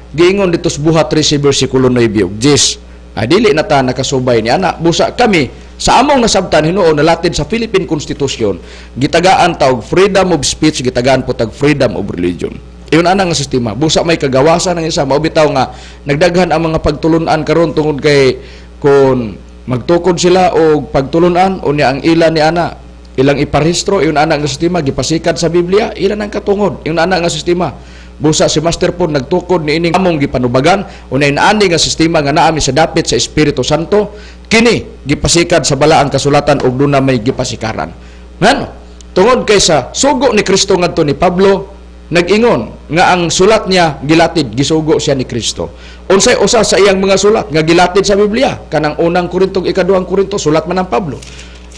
giingon dito sa Buhat 13 bersikulo 9 ug 10. Ay dili na ta nakasubay ni ana. Busa kami sa among nasabtan hinuon nalatid sa Philippine Constitution, gitagaan ta og freedom of speech, gitagaan po tag freedom of religion. Iyon ana nga sistema. Busa may kagawasan ang isa, mao bitaw nga nagdaghan ang mga pagtulunan karon tungod kay kon magtukod sila og pagtulunan, unya ang ila ni ana ilang iparehistro, iyon ana nga sistema gipasikat sa Biblia, ilan ang katungod, iyon ana nga sistema. Busa si Master po nagtukod ni ining among gipanubagan, unay naani nga sistema nga naami sa dapit sa Espiritu Santo, kini gipasikad sa balaang kasulatan og duna may gipasikaran. Ngano? Tungod kay sa sugo ni Kristo ngadto ni Pablo, nag-ingon nga ang sulat niya gilatid, gisugo siya ni Kristo. Unsay usa sa iyang mga sulat nga gilatid sa Biblia? Kanang unang Korinto, ikaduhang Korinto, sulat man ang Pablo.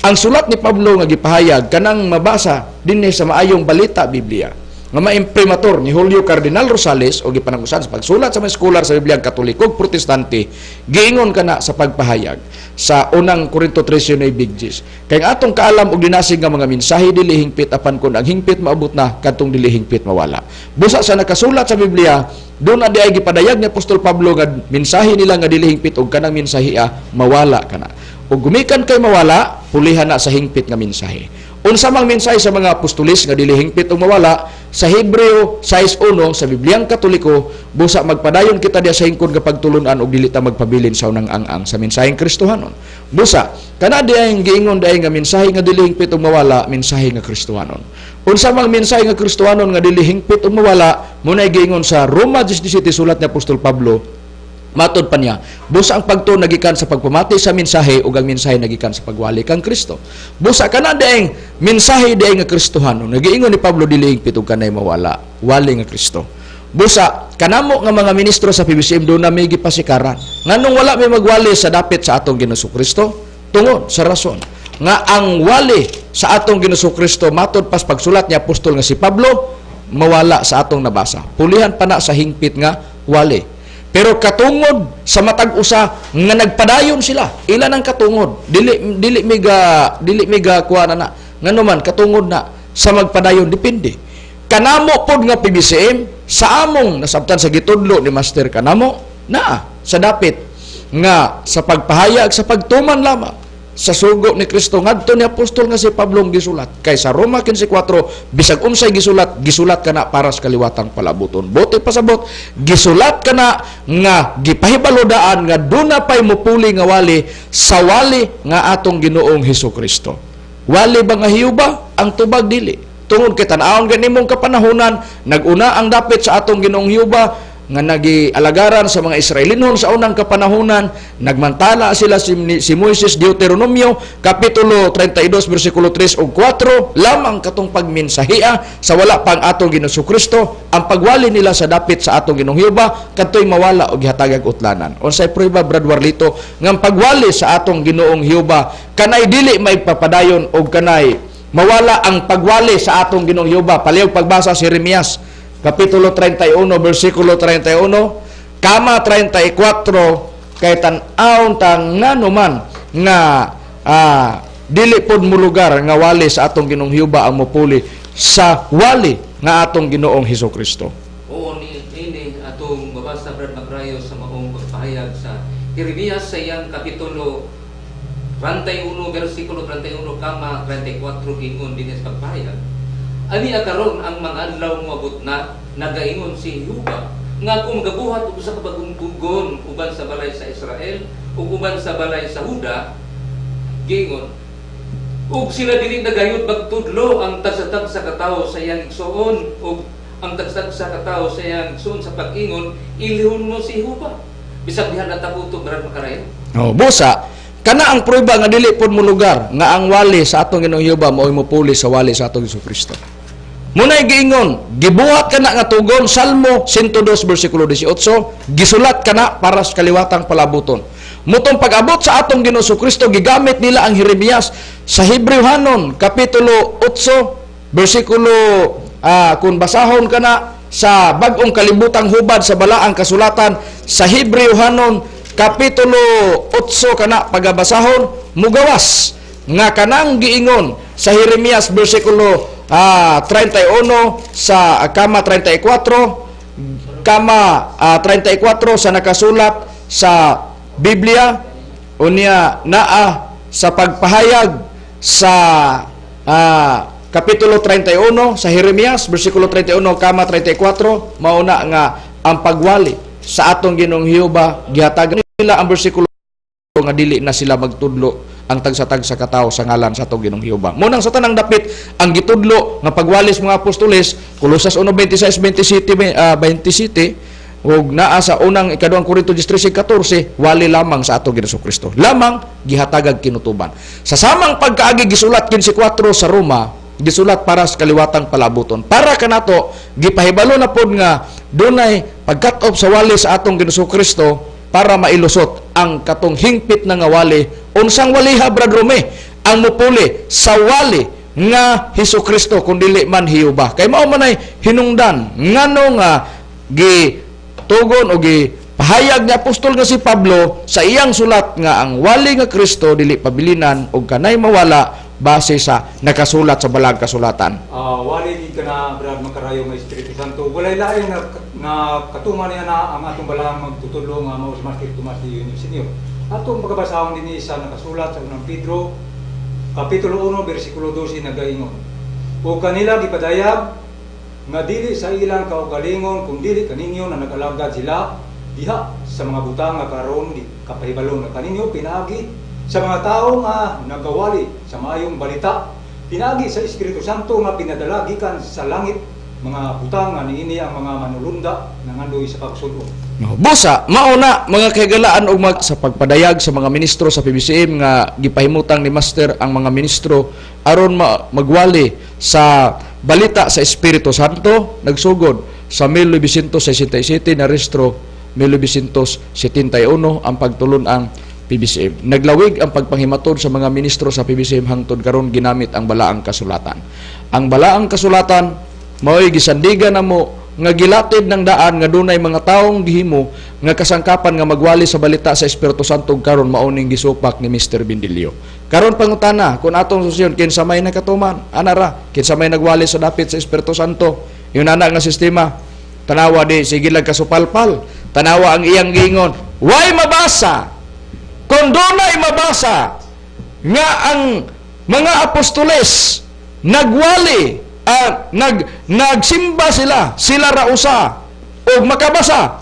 Ang sulat ni Pablo nga gipahayag kanang mabasa dinhi sa Maayong Balita Biblia nga maimprimatur ni Julio Cardinal Rosales o gipanag-usahan sa pagsulat sa mga scholar sa Biblia Katoliko ug Protestante, giingon kana sa pagpahayag sa unang Korinto 13 big G's. Kay ang atong kaalam og dinasig nga mga mensahe dili hingpit, apan kun ang hingpit maabot na kadtong dili hingpit mawala. Busa sa nakasulat sa Biblia, doon na di ay gipadayag ni Apostol Pablo nga mensahe nila nga dili hingpit og kanang mensahe mawala kana. Ug gumikan kay mawala, pulihan na sa hingpit nga mensahe. Unsa mang mensahe sa mga apostolis nga dili hingpit og mawala? Sa Hebreo 6:1 sa Bibliang Katoliko, busa magpadayon kita diya sa hingkod nga pagtulunan og dili ta magpabilin sa unang ang-ang sa mensaheng Kristohanon. Busa kana diay ang giingon diay nga mensahe nga dili hingpit og mawala, mensahe nga Kristohanon. Unsa mang mensahe nga Kristohanon nga dili hingpit og mawala? Munay giingon sa Roma 17 sulat ni Apostol Pablo. Matod pa niya, busa ang pagtuo nagikan sa pagpamati sa mensahe ug ang mensahe nagikan sa pagwali kang Kristo. Busa kana daeng mensahe daeng nga Kristohanon, nagiingon ni Pablo dili hingpit og kanay mawala, wali nga Kristo. Busa kanamo nga mga ministro sa PBCM do na may gipasikaran. Nganong wala may magwali sa dapit sa atong Ginoong Kristo? Tungod sa rason nga ang wali sa atong Ginoong Kristo matod pas pagsulat ni apostol nga si Pablo mawala sa atong nabasa. Pulihan pa na sa hingpit nga wali. Pero katungod sa matag usa nga nagpadayon sila, ilan ang katungod? Dili miga kuha na na. Ngano man katungod na sa magpadayon depende. Kanamo pod nga PBCM sa among nasabtan sa gitudlo ni Master kanamo naa sa dapit nga sa pagpahayag sa pagtuman lamang sa sugo ni Kristo ngadto ni apostol nga si Pablo ang gisulat. Kay sa Roma 15:4, bisag unsay gisulat, gisulat kana para sa kaliwatang palabuton. Bote pasabot, gisulat kana nga gipahibalodaan nga duna pay mupuli nga wali sa wali nga atong Ginoong Hesus Kristo. Wali ba nga hiyuba? Ang tubag dili. Tungod kay tan-awon ganimong kapanahonan, naguna ang dapit sa atong Ginoong Hiyuba nga nagialagaran sa mga Israelinhon sa unang kapanahonan, nagmantala sila si Moises, Deuteronomio kapitulo 32 bersikulo 3 ug 4, lamang katong pagminsahia sa wala pang atong Ginoong Kristo, ang pagwali nila sa dapit sa atong Ginoong Hiyuba kadtoy mawala og gihatagag utlanan. Unsay prueba, Brad Warlito, nga ang pagwali sa atong Ginoong Hiyuba kanay dili maipapadayon og kanay mawala ang pagwali sa atong Ginoong Hiyuba? Palihog pagbasa si Jeremias Kapitulo 31, versikulo 31, kama 34, kay tan-awon ta ngano man nga dili pod mulugar nga wali sa atong Ginoong Hiyuba ang mupuli sa wali nga atong Ginoong Hesus Kristo. Oo, ni ini atong mabasa, Brad Magrayo, sa maong pagpahayag sa Jeremias sa iyang kapitulo 31 versikulo 31 kama 34, ingon dinhi sa pagpahayag, "Ani karon ang mga adlaw moabot na, nagaingon si Jehova, nga ako magabuhat og usa ka bagong tugon uban sa balay sa Israel ug uban sa balay sa Huda," giingon, "ug sila dili na gayud magtudlo ang tagsa-tagsa ka tawo sa iyang igsuon ug ang tagsa-tagsa ka tawo sa iyang igsuon sa pag-ingon, 'Ilhon mo si Jehova.'" Bisag diha na taputo, Brad Makarayo. Oh, busa kana ang prueba nga dili pod mo lugar nga ang wali sa atong Ginoong Jehova mao'y mopuli sa wali sa atong Hesus Kristo. Muna'y giingon, gibuhat kana nga tugon, Salmo 102 bersikulo 18, gisulat kana para sa kaliwatang palabuton. Mutong pag-abot sa atong Ginoong Kristo, gigamit nila ang Jeremias sa Hebrewhanon kapitulo 8 bersikulo kung basahon kana sa Bagong Kalibutang Hubad sa Balaang Kasulatan, sa Hebrewhanon kapitulo 8 kana pagabasahon, mugawas nga kanang giingon sa Jeremias bersikulo 31 sa kama 34, kama 34 sa nakasulat sa Biblia, unya naa sa pagpahayag sa kapitulo 31 sa Jeremias bersikulo 31 kama 34, mauna nga ang pagwali sa atong Ginoong Jehova, gihatagan nila ang bersikulo nga dili na sila magtudlo ang tagsa-tagsa katawo sa ngalan sa atong Ginoong Jehova. Munang sa tanang dapit ang gitudlo nga pagwali sa mga apostoles, Kolosas 1:26 27, 27 ug naa sa unang ikaduhang Korinto 13:14, wali lamang sa atong Ginoong Kristo. Lamang gihatagag kinutuban. Sa samang pagkaagi gisulat 15:4 sa Roma, gisulat para sa kaliwatang palabuton. Para kanato gipahibalo na pod nga dunay pag-cut off sa wali sa atong Ginoong Kristo para mailusot ang katong hingpit na nga wali. Unsang waliha, Brad Rome, ang mupuli sa wali nga Hesus Kristo kung dili man Jehova? Kay mao man ay hinungdan ngano nga gi tugon o gi pahayag ni apostol nga si Pablo sa iyang sulat nga ang wali nga Kristo dili pabilinan og kanay mawala base sa nakasulat sa Balaang Kasulatan. Wali gid ka na, Brad Makarayo, nga Espiritu Santo. Walay lain nga katuman niya na ang atong balaang magtutudlo nga mao si Master Tomas de Yunio Senior. Atong pagkabasahon dinhi sa nakasulat sa Unang Pedro kapitulo 1 bersikulo 12, nagaingon, "O kanila gipadayag nga dili sa ilang kaugalingon kun dili kaninyo na nagalagad sila diha sa mga butang nga karon di kapahibalo na kaninyo pinaagi sa mga tawo nga nagawali sa maayong balita, pinaagi sa Espiritu Santo nga pinadala gikan sa langit, mga butang nga niini ang mga manulunda nangandoy sa pagsulo." No. Busa, mauna mga kahigalaan og sa pagpadayag sa mga ministro sa PBCM nga gipahimutang ni Master ang mga ministro aron magwali sa balita sa Espiritu Santo, nagsugod sa 1967, na rehistro 1971 ang pagtulon-ang PBCM. Naglawig ang pagpanghimatod sa mga ministro sa PBCM hangtod karon, ginamit ang Balaang Kasulatan. Ang Balaang Kasulatan mao'y gisandigan namo nga gilatid ng daan nga dunay mga taong gihimo nga kasangkapan nga magwali sa balita sa Espiritu Santo, karon mauning gisupak ni Mr. Bindilio. Karon pangutana, kung atong susyon, kinsa may nakatuman anara, kinsa may nagwali sa dapit sa Espiritu Santo? Yun ana nga sistema. Tanawa di sige lang kasupalpal. Tanawa ang iyang giingon, way mabasa. Kung dunay mabasa nga ang mga apostoles nagwali, nagsimba sila, sila ra usa og makabasa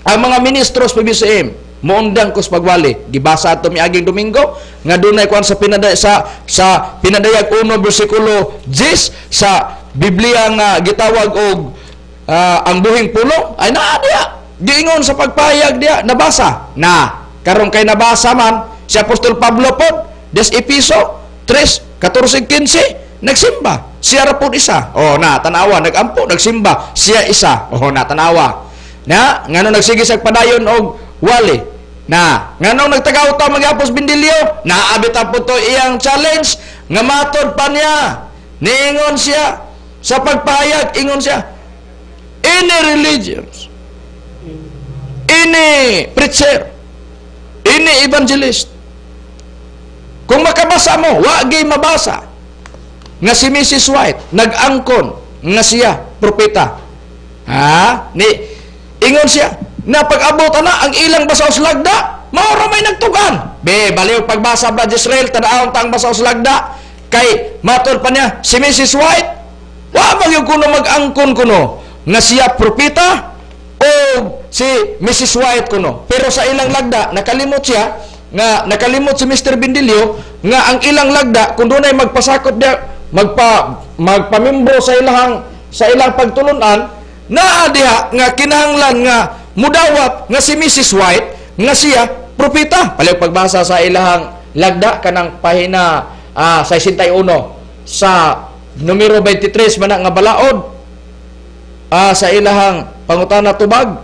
ang mga ministros PBCM, moundang kus pagwali. Gibasa ato miaging Domingo nga dunay kuan sa Pinadayag 1 bersikulo 10 sa Biblia nga gitawag og Ang Buhing Pulo, ay naa diya giingon sa pagpahayag diya, nabasa na. Karon kay nabasa man si Apostol Pablo pod des Episo 3 14 15, nagsimba siya ra pod isa. Oh na, tanawa, nagampo, nagsimba siya isa. Oh na, tanawa na ngano nagsige sa padayon og wali na, nganong nagtagaw ta magyapos Bindilyo, naabit po to iyang challenge nga matod pa niya. Niingon siya sa pagpahayag, ingon siya, any religions, any preacher, any evangelist, kung makabasa mo, wagi mabasa nga si Mrs. White nag-angkon nga siya propeta, ha? Ni ingon siya na pag-abot ana ang ilang basa lagda, mao ra may nagtugan. Be, baliw pagbasa, Brad Israel, tanawon tang basa sa lagda. Kay matod pa niya si Mrs. White, wa man gyud kuno mag-angkon kuno nga siya propeta o si Mrs. White kuno. Pero sa ilang lagda nakalimot siya nga nakalimot si Mr. Bindilio nga ang ilang lagda kung dunay magpasakop diya magpamimbro sa ilang pagtulunan, naa diha nga kinahanglan nga mudawat nga si Mrs. White nga siya propeta. Paliw pagbasa sa ilahang lagda kanang pahina 61 sa numero 23 man nga balaod, sa ilahang pangutana tubag,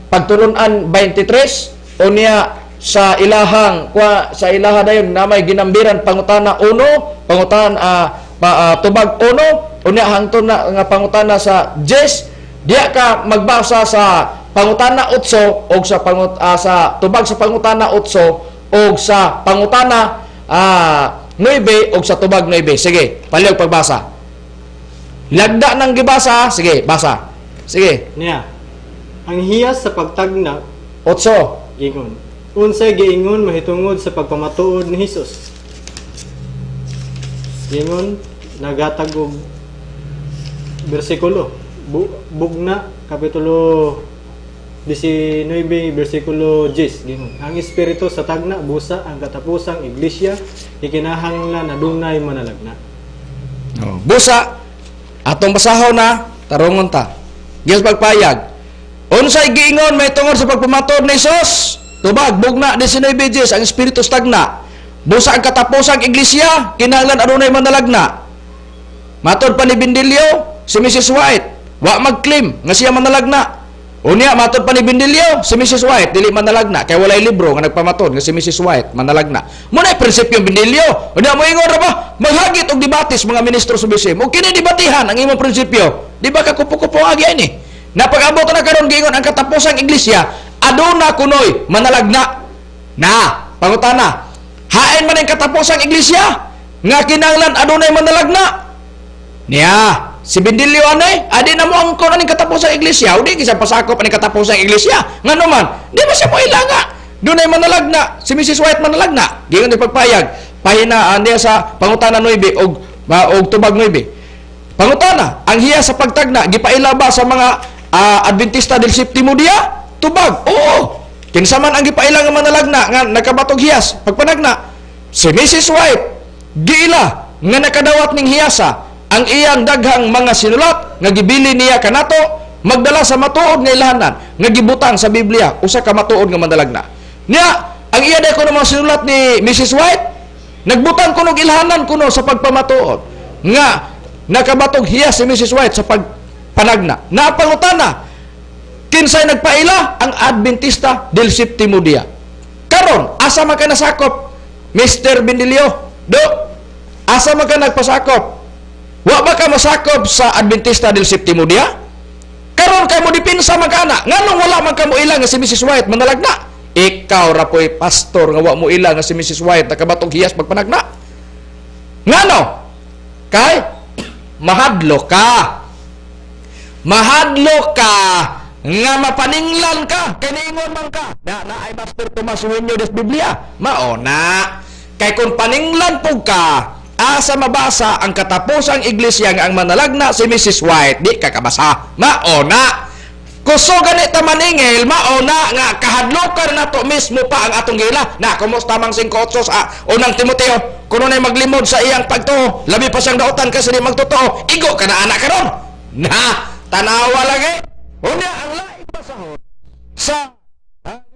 pagtulunan 23, unya sa ilahang kwa sa ilaha dayon na may ginambiran pangutana 1, pangutana tubag 1, unya hangtod na nga pangutana sa 10, diya ka magbasa sa pangutana 8 og sa tubag sa pangutana 8 og sa pangutana 9 og sa tubag 9. Sige, palihog pagbasa. Lagda nang gibasa, sige, basa. Sige. Niya. Ang hiyas sa pagtagna 8. Gingon. Unsay giingon mahitungod sa pagpamatuod ni Hesus? Gingon, nagatag og bersikulo. Bugna kapitulo 19 bersikulo 10, gingon. Ang espiritu sa tagna busa ang katapusang iglesia ikinahanglan adunay manalagna. Oh. Busa atong basahon na tarungon ta. Gilas pagpayag. Unsay giingon may tungod sa pagpamatuod ni Hesus? Tubag bugna 19 10, ang espiritu sa tagna. Busa ang katapusang iglesia kinahanglan adunay manalagna. Matod pa ni Bindilio, si Mrs. White wa mag-claim nga siya manalagna. Unya matod pa ni Bindilio, si Mrs. White dili manalagna kay walay libro nga nagpamatod nga si Mrs. White manalagna. Mo na prinsipyo Bindilio. Unya moingon ra ba maghagit og debates mga ministro sa BCM. Og kini debatihan ang imong prinsipyo. Di ba kakupo-kupo agi ani? Napag-abot na karon giingon ang katapusang iglesia aduna kunoy manalagna. Na, pangutana. Hain man ang katapusang iglesia nga kinahanglan adunay manalagna. Niya, si Bindilio anay, adi na mo angkon aning katapusang iglesia, udi kisa pasakop aning katapusang iglesia. Ngano man, di ba siya mo ilanga? Dunay manalagna, si Mrs. White manalagna. Giingon ni pagpayag, pahina niya sa pangutana 9 og tubag 9. Pangutana, ang hiya sa pagtagna gipaila ba sa mga Adventista del Septimo Dia? Tubag, oo. Kinsa man ang gipaila nga manalagna nga nakabatog hiyas pagpanagna? Si Mrs. White giila nga nakadawat ning hiyasa ang iyang daghang mga sinulat nga gibili niya kanato magdala sa matuod nga ilahanan nga gibutang sa Biblia usa ka matuod nga manalagna. Niya ang iya day kuno mga sinulat ni Mrs. White nagbutang kuno og ilhanan kuno sa pagpamatuod nga nakabatog hiyas si Mrs. White sa pagpanagna. Napangutana, kinsay nagpaila? Ang Adventista del Septimo Dia. Karon asa man ka nasakop, Mr. Bindilio? Do, asa man ka nagpasakop? Wa ba ka masakop sa Adventista del Septimo Dia? Karon kay mo dipinsa man ka ana, nganong wala man ka mo ila nga si Mrs. White manalagna? Ikaw ra po'y pastor nga wa mo ila nga si Mrs. White nakabatog hiyas pagpanagna. Ngano? Kay mahadlo ka. Mahadlo ka nga mapaninglan ka kay niingon man ka na ay Master Tomas Eugenio des Biblia. Mao na. Kay kung paninglan pug ka, asa mabasa ang katapusang iglesia nga ang manalagna si Mrs. White, di ka kabasa. Mao na. Kuso gani ta maningil, mao na nga kahadlokan nato mismo pa ang atong gila. Na kumusta mang 5:8 sa unang Timoteo, kuno nay maglimod sa iyang pagtuo, labi pa siyang dautan kasi di magtotoo, igo ka na anak karon. Na tanawa lagi. Unya ang laing basahon sa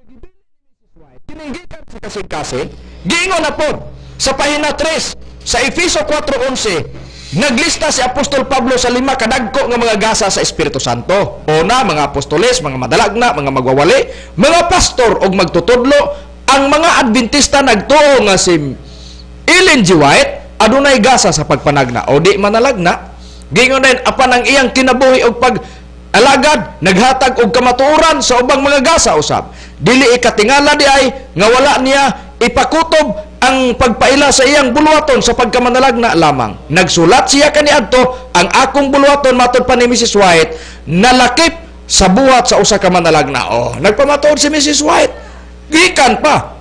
gibili ni Mrs. White kini gikan sa kasing-kasing, giingon na pod sa pahina 3 sa Efeso 4:11, naglista si Apostol Pablo sa 5 kadagko nga mga gasa sa Espiritu Santo. Una, mga apostoles, mga madalagna, mga magwawali, mga pastor og magtutudlo. Ang mga Adventista nagtuo nga si Ellen G. White adunay gasa sa pagpanagna o di manalagna. Giingon din apan ang iyang kinabuhi og pag alagad naghatag og kamatuoran sa ubang mga gasa usab. Dili ikatingala di ay nga wala niya ipakutob ang pagpaila sa iyang buluhaton sa pagkamanalagna lamang. Nagsulat siya kaniadto, ang akong buluhaton matod pa ni Mrs. White nalakip sa buhat sa usa ka manalagna. Oh, nagpamatuod si Mrs. White. Gikan pa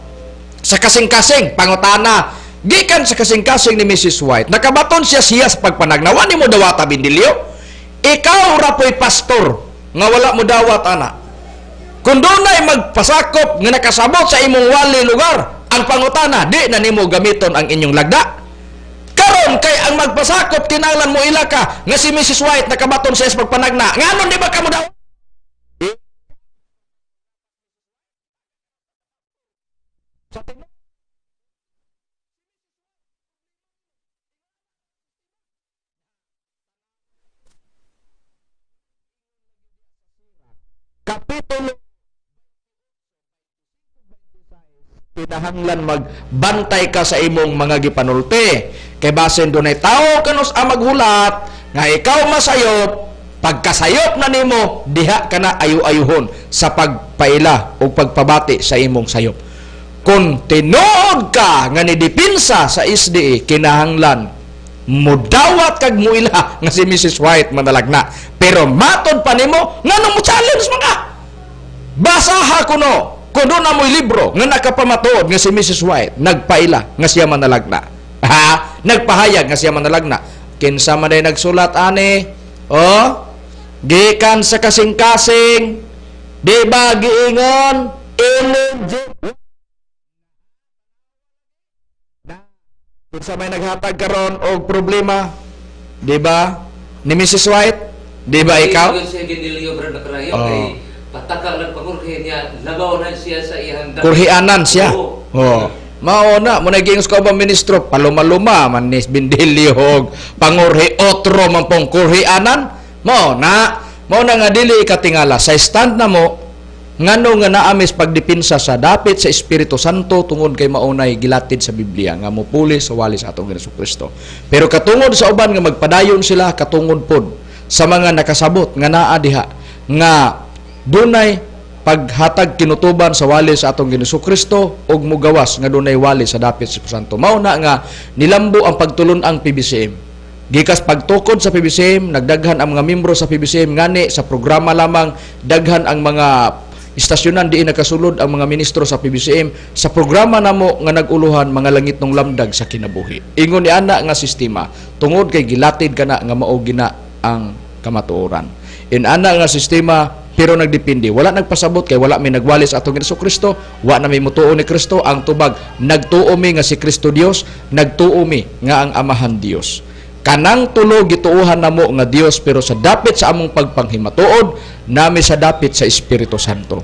Sa kasing-kasing, pangutana, gikan sa kasing-kasing ni Mrs. White, nakabaton siya siya sa pagpanagna. Wa nimo dawata, Bindilyo? Ikaw ra po'y pastor nga wala mo dawat ana. Kung dunay magpasakop nga nakasabot sa imong wali lugar, ang pangutana, di na nimo gamiton ang inyong lagda. Karon kay ang magpasakop kinahanglan mo ila ka nga si Mrs. White nakabaton siya sa pagpanagna. Nganon di ba kamo daw? Kapitulo pinahanglan magbantay ka sa imong mga gipanulti. Kay basin dunay tawo kanus ang maghulat nga ikaw masayop, pagkasayop na nimo diha ka na ayu-ayuhon sa pagpaila o pagpabati sa imong sayop. Kung tinuod ka nga nidipinsa sa SDA, kinahanglan mudawat kag muila nga si Mrs. White manalagna. Pero matod pa nimo nganong mo challenge man ka? Basaha kuno kung doon na mo'y libro nga nakapamatuod nga si Mrs. White nagpaila nga siya manalagna. Ha? Nagpahayag nga siya manalagna. Kinsa man ay nagsulat ani? Oh, gikan sa kasing-kasing, di ba giingon Ellen G. Kinsa may naghatag karon og problema, di ba? Ni Mrs. White, di ba ikaw? Oh. Pataka lang pangurhe niya, labaw na siya sa iyang kurhianan siya. Oh. Mao na, mo naging sa ba ministro, paluma-luma man ni Bindilio og pangurhe otro man pong kurhianan. Mao na nga dili ikatingala sa stand na mo ngano nga naamis pagdipinsa sa dapit sa Espiritu Santo tungod kay maunay gilatid sa Biblia nga mopuli sa wali sa atong Hesus Kristo. Pero katungod sa uban nga magpadayon sila, katungod pod sa mga nakasabot nga naa diha nga dunay paghatag kinutuban sa wali sa atong Hesus Kristo ug mugawas nga dunay wali sa dapit sa Santo. Mao na nga nilambo ang pagtulon-ang PBCM. Gikas pagtukod sa PBCM, nagdaghan ang mga membro sa PBCM ngani sa programa lamang, daghan ang mga istasyonan diin nakasulod ang mga ministro sa PBCM sa programa namo nga naguluhan mga langit ng lamdag sa kinabuhi. Ingon ni ana nga sistema tungod kay gilatid kana nga mao gina ang kamatuoran. In ana nga sistema pero nagdepende, wala nagpasabot kay wala may nagwali sa atong Hesus Kristo, wa na may mutuo ni Kristo. Ang tubag, nagtuo mi nga si Kristo Dios, nagtuo mi nga ang Amahan Dios. Kanang tulo gituohan namo nga Dios, pero sa dapit sa among pagpanghimatuod nami sa dapit sa Espiritu Santo.